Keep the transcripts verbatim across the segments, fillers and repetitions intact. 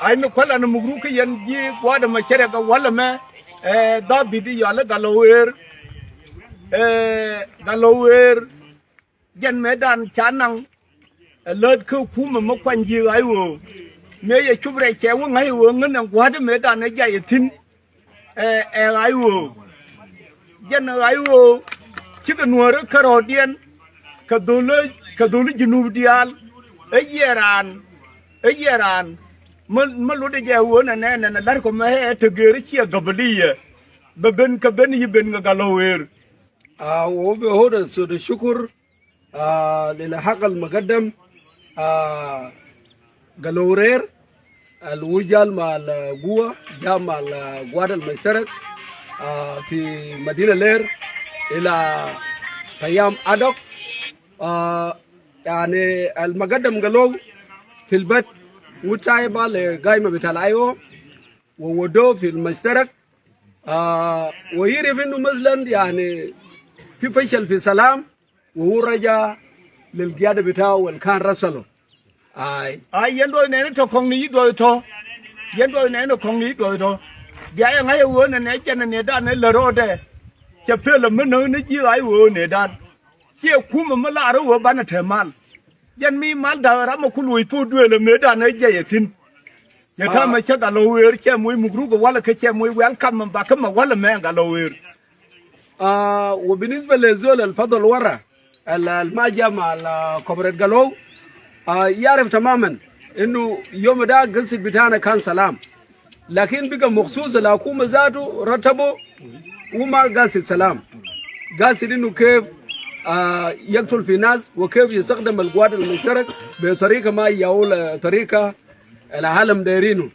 Ay mi kuäl an mugruk kä yɛn ji̱ gua̱a̱dɛ mɛ cɛ rɛ kɛ walɛ mɛ. Ɛ, dhabit i̱ yɔal i̱ Galɔw Ɣer. Ɛ, Galɔw Ɣer. Jɛn mëëdan ca naŋ. Ɛ, lät kä kumɛ mi kuany ji̱ ɣa̱c ɣöö mëë yɛ cup rɛc cɛ wä ŋa̱c ɣöö ŋän ɛn gua̱a̱dɛ mëëdan ɛ jay ɛ thi̱n. Ɛ, ɛ ɣa̱c ɣöö jɛn ɣa̱c ɣöö cikɛ nuäärä kärɔɔdiɛn kɛ dhol, kɛ dhol Junub diaal. Ɛ yiɛɛr raan, ɛ yiɛɛr raan mi, mi lotdɛ jɛ ɣöö nɛnɛ, nɛnɛ la̱rkɔ mɛ ɛ te gëër ciɛ gabaliya. Bɛ ben kɛ ben yi ben kɛ Galɔw Ɣer. Ah, wo bi hot sot shukur. Ah, lil haq al muqaddam, ah, Galɔw Ɣer, al wu jal ma al guwa, ja ma al guwat al mushtarak, ah, fi madina Ɣer, ila tayam adok, ah, yani al muqaddam Galɔw fi l bet, wu tayba le gaima bita al I O, wa wado fi l mushtarak, ah, wa yirif inu maslan, yani, fi fashal fi salam, wa hu raja lil giyada bitau wal kan rasalo. Ay. Ay, yɛn duɔth nɛni tɔ kɔŋni yi duɔth tɔ. Yɛn duɔth nɛni kɔŋni yi duɔth tɔ. Bia yɛ ŋa̱c ɛ ɣöö nɛnɛ jɛn nɛ dan ɛ lät rɔɔdɛ. Cɛ pel ɛ mi näk ni ji̱ ɣa̱c ɣöö nɛ dan. Ciɛ kumɛ mi lar ɛ ɣöö banɛ te mal. Jɛn mi mal da̱k ram ɛ ku luɔc thok duëël ɛ mëë dan ɛ jɛy ɛ thi̱n. Yɛ ta̱a̱ mɛ cä Galɔw Ɣer cɛ moc mugruk ɛ walɛ kä cɛ moc welcome mɛ bakä mɛ walɛ mɛ Galɔw Ɣer. Ah, wa binisba le zol al fadal wara, al, al ma ja ma al, ah, Comrade Galɔw. Ah, yarif tamaman inu yom da gasid bitana kan salam. Lakin biga maksus al hakuma zatu ratabu wa ma gasid salam. Gasid inu kef, ah, yaktul fi nas wa kef yastakdam al guwat al mushtarak be tarika ma yawul, ah, tarika al alam derinu.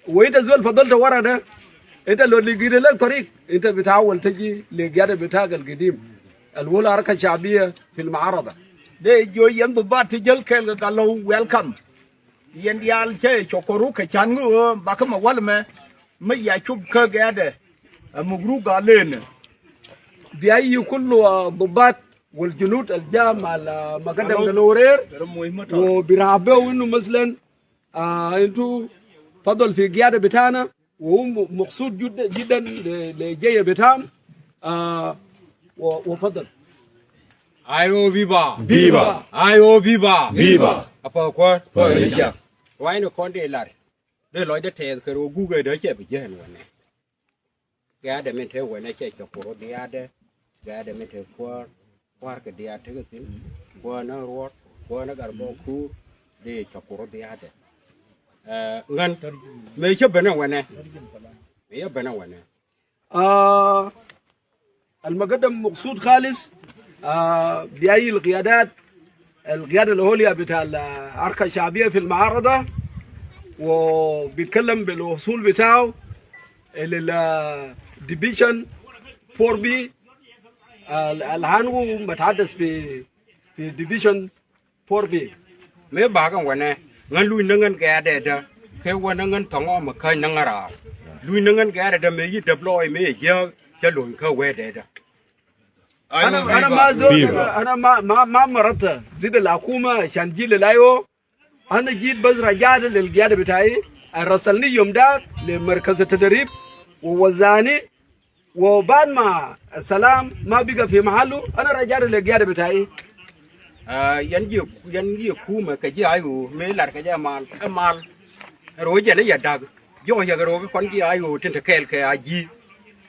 Wa ita zol fadalta wara da, ita lo ligita lek tarik, ita bitawal taji le giyada bitak al gidim. Al wala haraka shabiya fi l muarada. De jo yɛn dubat ti jäl kɛɛl kɛ Galɔw welcome. Yɛn diaal cɛ cɔkoru kɛ can ŋu bakä ma wal mɛ, ma ya cup kä gɛɛdɛ. A mugruk gaa lenɛ. Bia yi kullu, ah, dubat wal junud al ja ma al, ah, muqaddam Galɔw Ɣer. Wo birabe inu maslan, ah, intu fadal fi giyada bitana. Wa hu mu-, maksud jud-, jiddan le, le jaya bitam. Ah, wa, wa fadal. Ayo, viva. Viva. Ayo, viva. Viva. Apa kuat. Kuat, Elisha. Wai ni kɔn de lar. De lɔcdä tɛth kɛ rɔ gugɛ dee cɛ bi jɛn wɛnɛ. Gɛ̈ɛ̈dɛ min te wɛnɛ cɛ cɛ kur dhiaadɛ. Gɛ̈ɛ̈dɛ min te kuäär, kuäär kɛ dhiaad tekɛ thi̱n. Kuäär ni ruɔ̱t, kuäär ni gat bä kuur. Dee cɛ kur dhiaadɛ. Ɛ, ŋän mëë cä benɛ wɛnɛ. Mëë cä benɛ wɛnɛ. Ah, al muqaddam maksud khalis, ah, bi ayi al qiyadat, al qiyada al ulya bita al haraka shabiya fi al muarada, wa bitkalam bil usul bitau, ila al, ah, division four B, al, al han hu mutahaddas fi, fi division four B. Mëë bakɛ wɛnɛ, ŋän luny ni ŋän gɛ̈ɛ̈dɛ dä, kɛ wɛnɛ ŋän thɔŋɔ mɛ käny ni ŋän raar. Luny ni ŋän gɛ̈ɛ̈dɛ dä mëë yi däp lɔɔc mëë yɛ jiääk cä luny kä wɛɛdɛ dä. Ana, ana ma zol, ana ma, ma, ma marat zid al hakuma ashan ji lil ayo. Ana jit bas rajat lil giyada bitai, al rasalni yom dak le markaz tadrib, wa wazani, wa baad ma salam ma biga fi mahalu, ana rajat le giyada bitai. Ah, yan jiɛ, yan jiɛ kumɛ kɛ jiɛ ayo, mëë lar kɛ jiɛ mal, ɛ mal. Rɔ jɛn ɛ yɛ dak. Jɔk yɛ kɛ rɔ kɛ kɔn jiɛ ayo tin te kɛɛl kɛ a ji̱.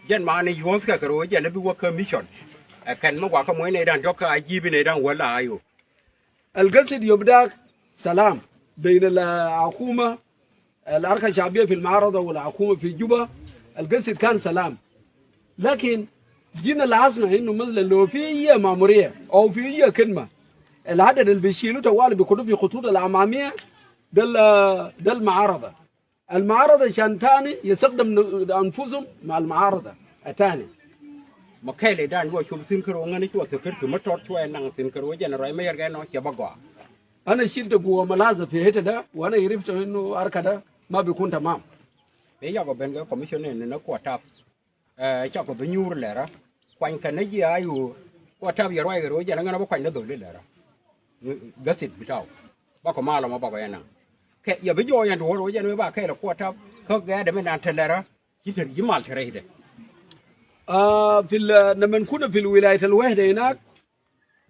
Jɛn ma ni yuɔth kɛ kɛ rɔ jɛn ɛ bi wä kä mission. Ɛ kɛn mi wakä muɔ̱c nɛy dan jɔk kä a ji̱ bi nɛy dan wä la ayo. Al gasid yom dak salam bayn al hakuma, al haraka shabiya fi al muarada wal hakuma fi Juba. Al gasid kan salam. Lakin jina lahazna inu masalan lo fi ayi mamuriya aw fi ayi khidma, al adad al bishilu tawali bi kutu fi khutut al amamiya, da al, da al muarada. Al muarada shan tani yastakdam anfusum ma al muarada tani. Ma kɛl idan wa shuf sin karo ŋani shwa security ma tor shwa naŋ sin karo jɛn rɔy ma yɛr gɛ nɔ shaba gɔa. Ana shilta guwa malaza fi hita da, wa ana irifta inu haraka da ma bikun tamam. Be yago ben gɛ commissioner ni na kuwa tap. Eh, cakɔ bi nyuur lɛrä. Kuany kɛ ni jiɛ ayo. Kuwa tap yɛ ruac kɛ ro jɛn ŋän bä kuany ni dholi lɛrä. Gasid bitau. Bakɔ malɔ ma bakɔ yɛ naŋ. Kɛ, ya bi jɔɔc ɛn ti wä rɔ jɛn wee ba kɛɛl ɛ kuɔt tap. Kä gɛɛdɛ mi nan te lɛrä. Ci te, ci mal te rɛydɛ. آه، في ال-، لما كنا في الولاية الواحدة هناك،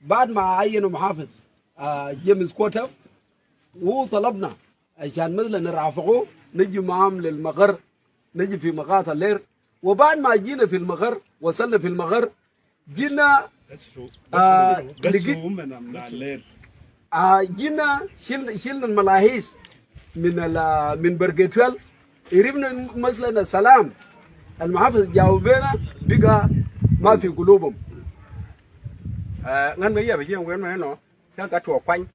بعد ما عينوا محافظ، آه، جيمس كوتف، وطلبنا عشان مثلا نرافقه، نجي معهم للمغر، نجي في مقاطع لير. وبعد ما جينا في المغر، وصلنا في المغر، جينا، آه، لقيت، آه، جينا شلنا، شلنا الملاحيس من ال-، من برقيتويل. عرفنا مثلا السلام المحافظ جاوبنا بقى ما في قلوبهم. Ɛ, ŋän mi yɛ bi jiɛn wen mɛ nɔ cä ka tuɔɔk kuany.